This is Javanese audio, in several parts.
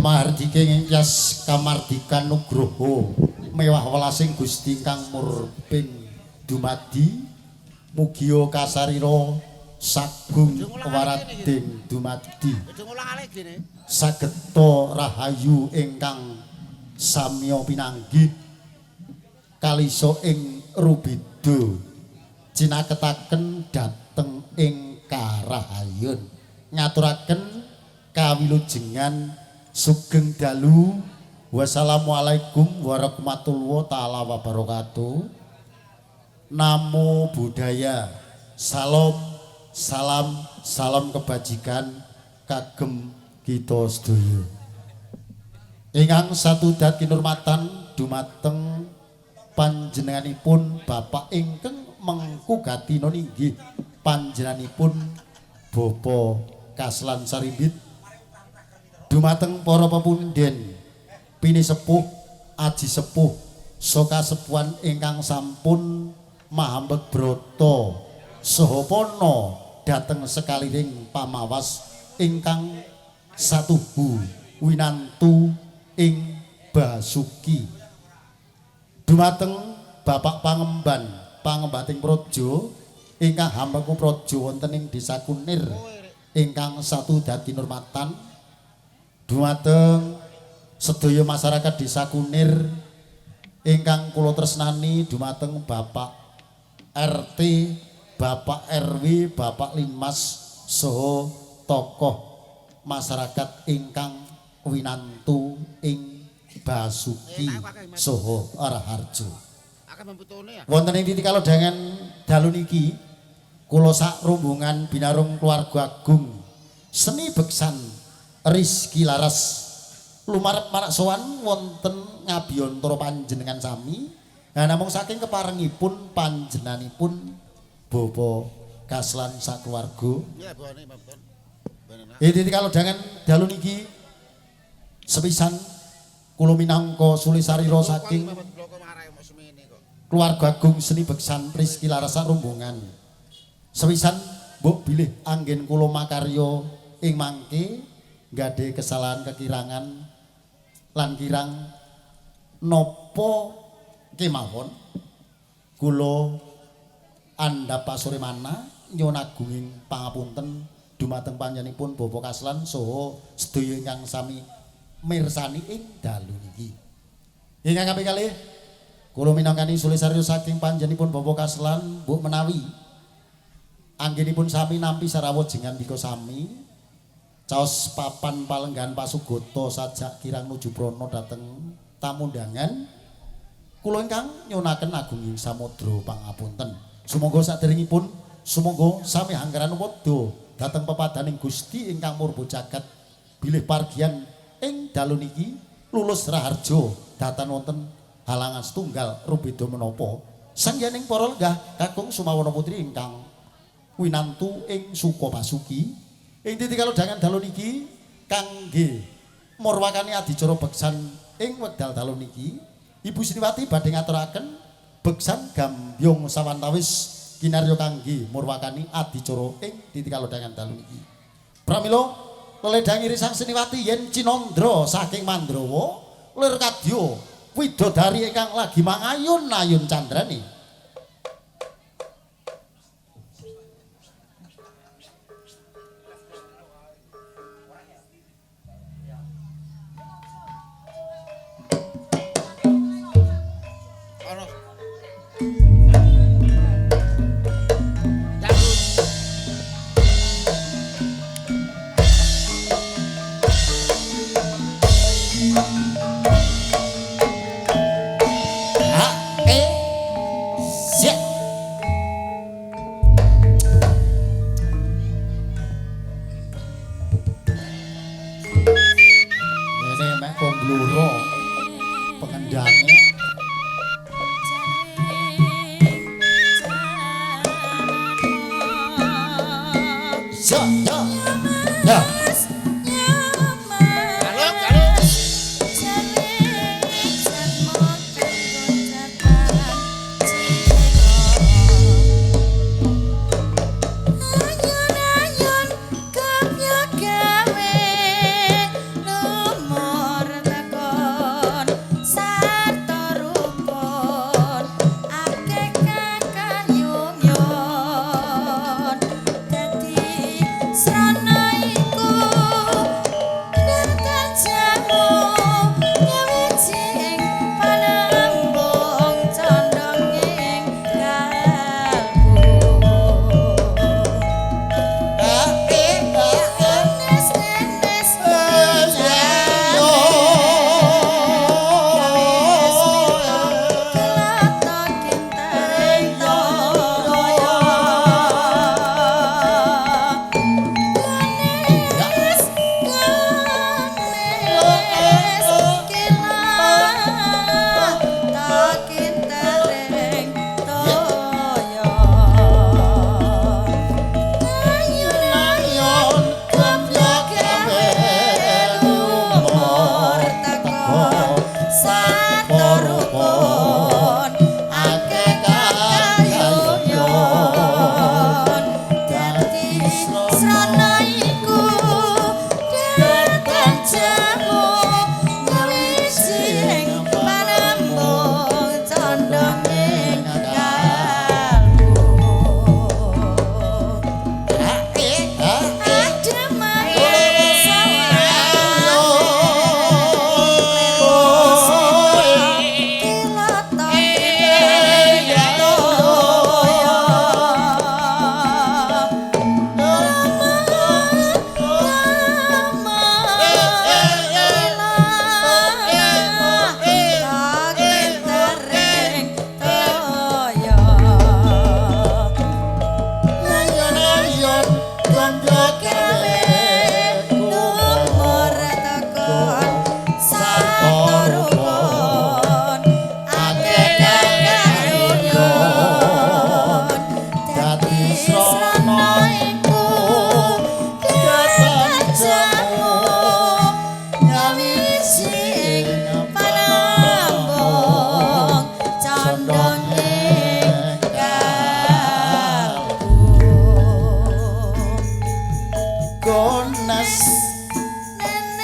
Mahardika ing yas kamardikan nugroho mewah welasing Gusti kang murbeng dumadi mugia kasarira sagung warading dumadi sageta rahayu ingkang samya pinanggih kalisa ing rubeda cinaketaken dhateng ing karahayun ngaturaken kawilujengan sugeng dalu. Wassalamualaikum warahmatullahi taala wabarakatuh. Namo buddhaya, salam salam salam kebajikan kagem kita sedaya. Ingkang satudat kinurmatan dumateng panjenenganipun Bapak ingkang mengku gatina inggih panjenenganipun Bapak Kaslan Sarimbit, dumateng para pepunden pini sepuh aji sepuh soka sepuhan ingkang sampun mahambeg brata saha pana dhateng sekaliring pamawas ingkang satuhu winantu ing Basuki, dumateng Bapak Pangemban pangembating praja ingkang hamengku praja wonten ing Desa Kunir ingkang satu dadi nurmatan, dumateng sedaya masyarakat Desa Kunir ingkang kula tresnani, dumateng Bapak RT, Bapak RW, Bapak Linmas saha tokoh masyarakat ingkang winantu ing Basuki saha Raharjo. Wonten ing titik kalodhangan dalu niki kula sak rombongan binarung keluarga agung seni beksan Rizky Laras lumarep marak sowan wonten ngabiyantara panjenengan sami. Nah, namung saking keparengipun panjenenganipun Bapak Kaslan sakeluarga. Ing titik kalodhangan dalu niki sepisan kula minangka sulisarira saking keluarga agung seni beksan Rizky Laras rombongan. Sepisan mbok bilih anggen kula makarya ing mangke nggadhe kesalahan kekirangan lan kirang napa kemawon kula andhap pasore manah nyuwun agunging pangapunten dumateng panjenenganipun Bapak Kaslan saha sedaya ingkang sami mirsani ing dalu niki. Ingkang kaping kalih kula minangkani sulisarya saking panjenenganipun Bapak Kaslan mbok menawi anggenipun sami nampi sarawuh jengandika sami caos papan palenggahan pasugata sajak kirang nuju prana dhateng tamu undangan kula ingkang nyuwunaken agunging samudra pangapunten. Sumangga saderengipun sumangga sami hanggaran padha dhateng pepadaning Gusti ingkang murba jagat bilih pargian ing dalu niki lulus raharja datan wonten halangan setunggal rubeda menapa sangyaning para lenggah kakung Sumawana putri ingkang winantu ing Sukabasuki. Ing titik kalodhangan dalu niki kangge murwakani adicara beksan ing wekdal dalu niki Ibu Siniwati badhe ngaturaken beksan gambyong sawantawis kinarya kangge murwakani adicara ing titik kalodhangan dalu niki. Pramila leledhang irisang Siniwati yen Cinandra saking Mandrawa lir kadya widodari ingkang lagi mangayun-ayun candrane. Ayun-ayun kepyo gawe lumo.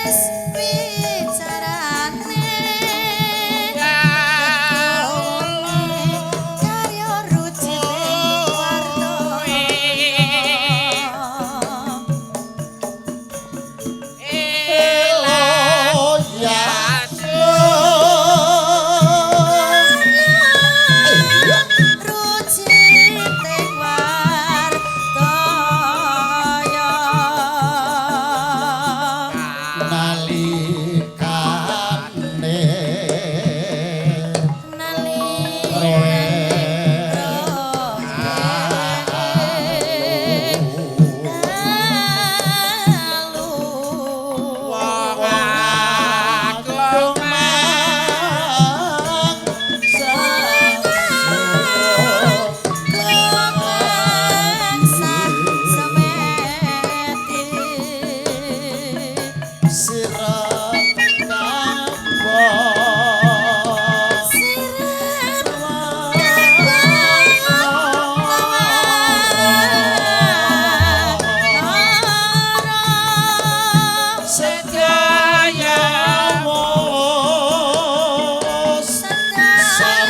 Wis wicarane karya rujiting wartaya. Oh ya. Rujiting wartaya. Nalikane Nalikane dalu Wong agung mang semeti sirat kabeh. Sirep. Sedaya wos nadyan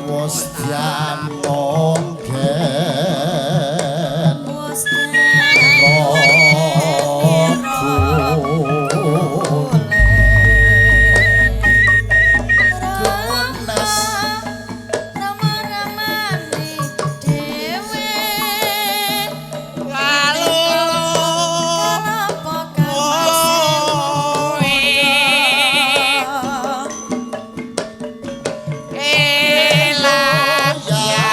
wos dianonggen Elah ya.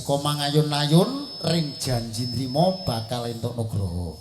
Jaka mangayun-ayun ring janji nrimo bakal entuk nugroho.